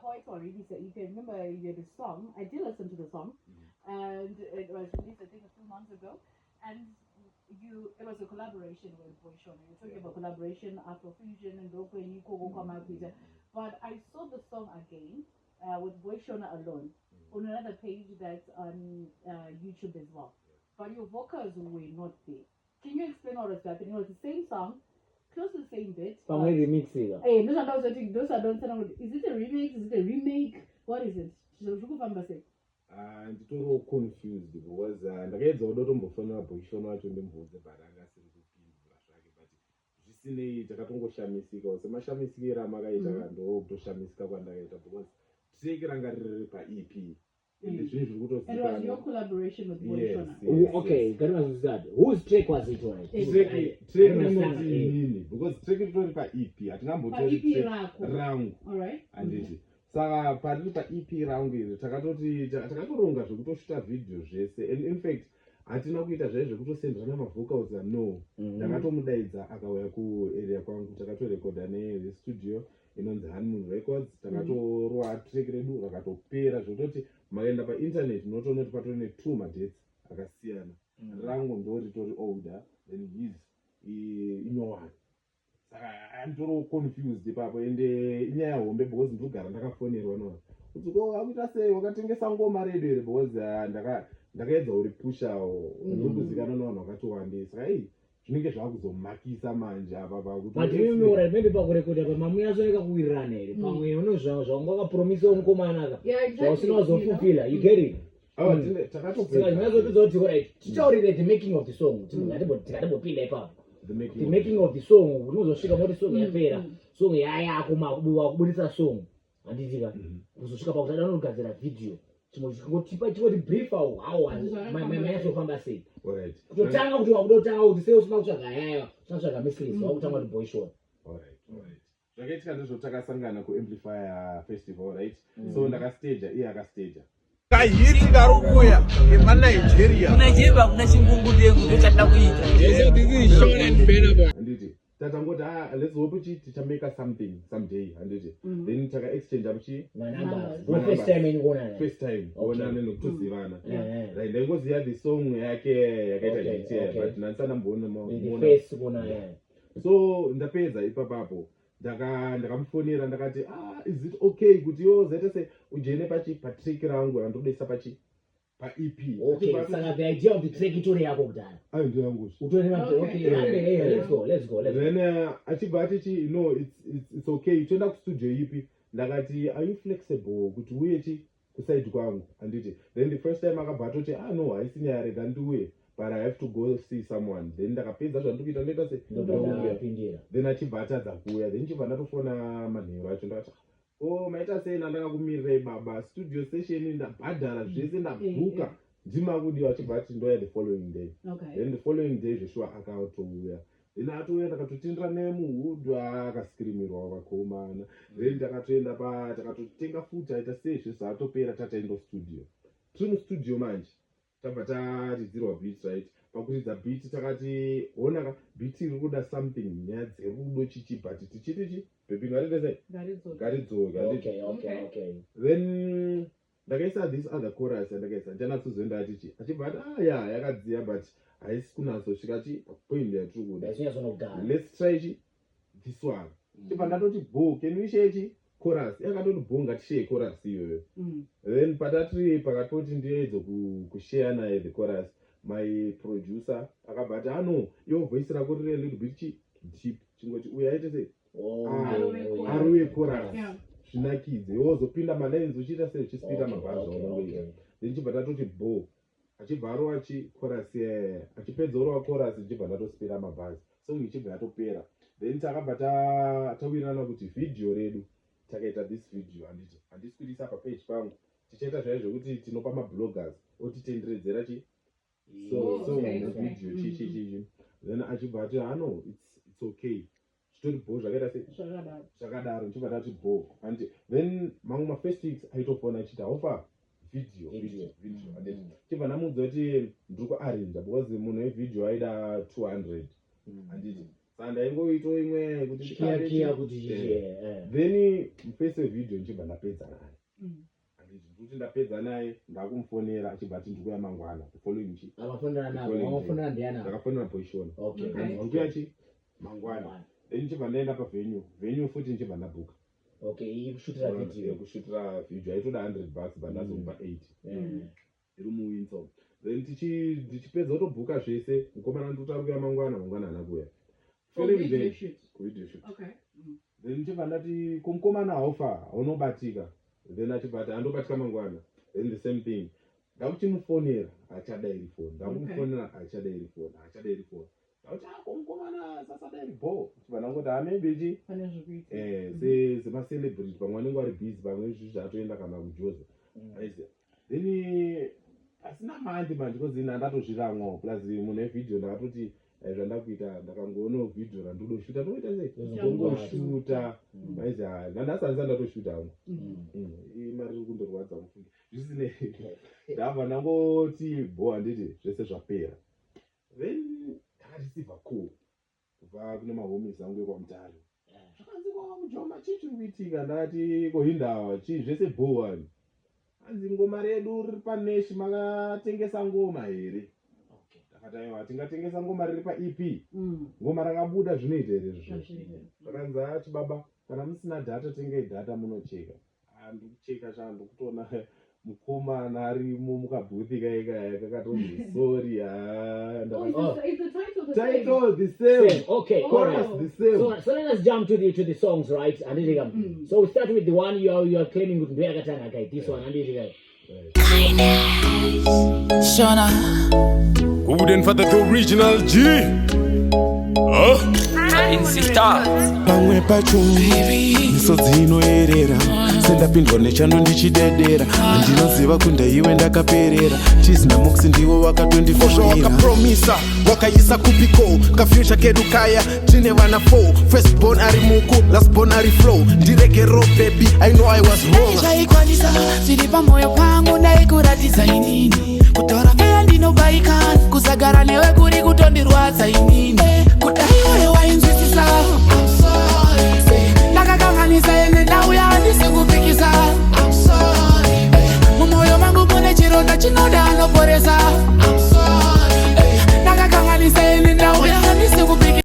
Poetry released you can remember you had a song. I did listen to the song, and it was released, I think, a few months ago. And you, it was a collaboration with Boy Shona. You're talking about collaboration, Afrofusion, and Dokweni, Koko Kwamakuita. But I saw the song again with Boy Shona alone on another page that's on YouTube as well. But your vocals were not there. Can you explain what was happening? It was the same song, close to the same bit. Pamwe remix ika. Hey, those are don't tell. Is it a remix? Is it a remake? What is it? Zviri kufamba sei? Ah, nditoriwo confused because ndakaedza kuda kutombofonera Boyshona wacho ndimubvunze, but anga asiri kupindura zvake. But zvisinei, takatongoshamisikawo semashamisikiro amakaita. Ndo kutoshamisika kwandakaita because track ranga riri paEP ende zvinhu zviri And it was your kutozikanwa. Collaboration with Yes. Boyshona. Yes. Okay, ngatimazvizati, whose track was it, right? Track I understand, rinoti inini, because track ritori paEP, hatingambotori Pa-EP track rako. rangu. All right. Handiti saka pariri paEP rangu iri, takatoti takatoronga zvekutoshuta vhidhiyo zvese, and in fact hatina kuita zvai zvekutosenderana mavocals, no. Ndakatomudaidza, akauya kuarea kwangu, takatorekodha nestudio inonzi Honeymoon Records. Takatorwa track redu rakatopera, zvekutoti makaenda painternet munotoona kuti patori netwo madates akasiyana. Rangu ndo ritori older than his, inyowani. Saka anditoriwo confused ipapo, ende inyaya hombe because ndinogara ndakafonerwa navanhu kuti, "Ko akuita sei? Wakatengesa ngoma redu here?" Because ndakaedza kuripushawo, ndiri kuzikanwa nevanhu vakati wandei. Saka ei, zvinenge zvakuzomakisa manje apa pakuti But imi, right, maybe pakurekodha pamamunyatsooneka kuwirirana here? Pamwe une zvawanga wakapromisawo mukomana ka zvausina kuzofulfilla, you get it? Awa, Saka takatopedza. zvinyatsotidza kuti, alright, titaurire the making of the song. Tikatimbopinda ipapo. The making The of making of the song, kuti uzosvika moti song yapera, song yayako, wakubudisa song, handitika? Kuzosvika pakuti ada unogadzira video, chimwe chingotipa, chingoti briefawo how manyatsofamba sei. Alright. Kutotanga kuti wakuda kutanga kuti sei usina kutsvaga yaya, usina kutsvaga Mistress, wakutanga kuti Boy Shona. Alright. Zvakaitika ndezvo, takasangana kuAmplifier Festival, right? So ndakastaja, iye akastaja. Kahiti kari kuuya yemaNigeria. KuNigeria kuna chingungudengu, ndochatida kuita. Handiti tatangoti, "Ah, let's hope chi tichamake something someday," handiti? Then takaexchange chi Manumbers. Numbers. First time yenyu kuonana? First time kuonana nekutozivana. Right, ndaingoziva the song yake yakaita hit, but ndandisana The face kuonana, yeah. So ndapedza ipapapo, ndakamufonera, ndakati, "Ah, is it okay kuti iwe uzaita se ujene pachi patrack rangu randodesa pachi paEP?" Okay, saka the idea of the track itori yako kudhara? Ayo, ndeyangu. Utori okay, hey, hey, let's go, let's go, let's go. Then achibva atichi, "No, it's okay, toenda kustudio ipi?" Ndakati, "Are you flexible kuti uye chi kuside kwangu?" Handiti then the first time akabva atoti, "Ah, no, haisi nyaya, rega ndiuye, but I have to go see someone." Then ndakapedza zvandiri kuita, ndoita se ndouya. Ndopindira. Then achibva atadza kuuya. Then chibva ndatofona manheru acho, ndakati, "O, maita sei? Nandakakumirirai baba, studio session ndabhadhara zvese, ndabhuka, ndimakudiwa." Achibva ati, "Ndoya the following day." Then the following day zveshuwa akatouya. Then atouya, ndakatotendera nemuhudhu, akaskirimirwa vakomana. Then takatoenda pa takatotenga futi, aita sei, zvese atopera, tataenda studio. Tiri mustudio manje, tabva taridzirwa beat, right? Pakuridza beat takati, "Honaka, beat iri kuda something, nyaya dzerudo chichi, but tichiti chi baby ngatite sei?" Ngaridzoke. Ngaridzoke, handiti? Okay. Then ndakaisa this other chorus yandakaisa, ndichanatsozoenda achichi, achibva ati, "Ah, ya yakadziya, but haisi kunatsosvika chi point yatiri kuda." Ndaisinyatsono Let's try chi this one. Chibva ndatoti, "Bo, can we share chi chorus?" Yakatoti, "Bo, ngatishare chorus iyoyo." Then patatiri pakati pekuti ndiedze kushare naye the chorus, my producer akabva ati, "Ano iwo voice rako riri a little bit chi deep, chingoti uyu aite sei?" Ah, aruve chorus zvinakidze, iwe wozopinda malines uchiita sei, uchispita mabars aunongoita. Then chibva tatoti bo, achibva arova chi chorus iyaya, achipedza orova chorus, ndichibva ndatospira mabars, song ichibva yatopera. Then takabva tawirirana kuti vhidhiyo redu, takaita this video, handiti handisi kuitisa papage pangu, tichaita zvaivo zvekuti tinopa mabloggers otitenderedzera chi so so video chi chi chi chi. Then achibva ati, "Ano, it's okay, zvitori bo, zvakaita sei?" Zvakadaro. Zvakadaro, ndichibva ndati bo, handiti? Then mamwe mafirst weeks aitofona achiti, "Haufa video?" Video. Video, video, handiti? Chibva ndamuudza kuti ndiri kuarranja because munhu wevhidhiyo aida 200, handiti? Saka ndaingoitawo imwe yekuti Kiya kiya kuti chichi. Then mufesi wevideo ndichibva ndapedza naye. Handiti kuti ndapedza naye, ndakumufonera, achibva ati ndikuya mangwana, the following chi. Amafonera navo, amafonera ndiana? Ndakafonera Boyshona. Okay. Ndikuya chi mangwana. Then ndichibva ndaenda pavenue, venue futi ndichibva ndabhuka. Okay, iyi kushutira video. Yekushutira video aitoda 100 bucks, but ndazomupa 80. Iri muWindsor. Then ndichipedza kutobhuka zvese, mukomana ndikuti ari kuya mangwana, mangwana haana kuuya. For Following video day, shoot. Kuvideo shoot. Then ndichibva ndati kumukomana, "Haufa haunobatika?" Then achibva ati andobatika mangwana. Then the same thing, ndakuchimufonera, haachadairi foni. Ndakumufonera, haachadairi foni, haachadairi foni. Ndakuti, "Ah, kumukomana sasadairi bo." Chibva ndangoti, "Ah, maybe chi Pane zvekuita. Semacelebrity pamwe vanenge vari busy, pamwe izvi zvatoenda kana kujoza." Aiziva. Then pasina manje manje, because ini handatozviramwawo, plus munhu evhidhiyo ndakatoti zvandakuita, ndakangoonawo vhidhiyo randodoshuta, ndoita sei, ndongoshuta. Aiziva, ndandasanisa ndatoshuta hangu. Imari iri kundorwadza mufunge. Zvisinei, ndabva ndangoti bo, handiti zvese zvapera. Then ndakareceiva call kubva kune mahomies angu ekwaMutare. Zvakanzi, "Kwa mujoma, chii chiri kuitika?" Ndakati, "Kohindawa chii, zvese bhowani." Hanzi, "Ngoma redu riri paneshi, makatengesa ngoma here?" Ndakati, "Aiwa, tingatengesa ngoma riri paEP? Ngoma rakabuda, zvinoita here izvozvo?" Hazviite. Zvakanzi, "Ha, chibaba, kana musina data, tengai data munocheka." Ah, ndikucheka cha, ndikutoona mukomana arimo mukabhuthi kaikaya kakatonzi sorry. Oh, is the title the same? Title the same. Same. Okay, Oh. all right. Chorus the same. So let us jump to the songs, right? Handiti. So we start with the one you are claiming kuti ndoyakatanga, okay? This one, handiti. Shona. Good and for the original G. Huh? Insista. Pamwe pacho misodzi inoerera sendapindwa nechando ndichidedera. Ndinoziva kundaiwe ndakaperera tisina muksi, ndiwo wakatondifonera. Wakapromisa wakaisa kupiko kafuture kedu kaya? Tine vana 4, first born ari muku, last born ari flow. Ndiregero baby, I know I was wrong. Zvaikwanisa zviri pamwoyo pangu, ndaikuratidza inini. Kutora feya ndinobaikana, kusagara newe kuri kutondirwadza inini.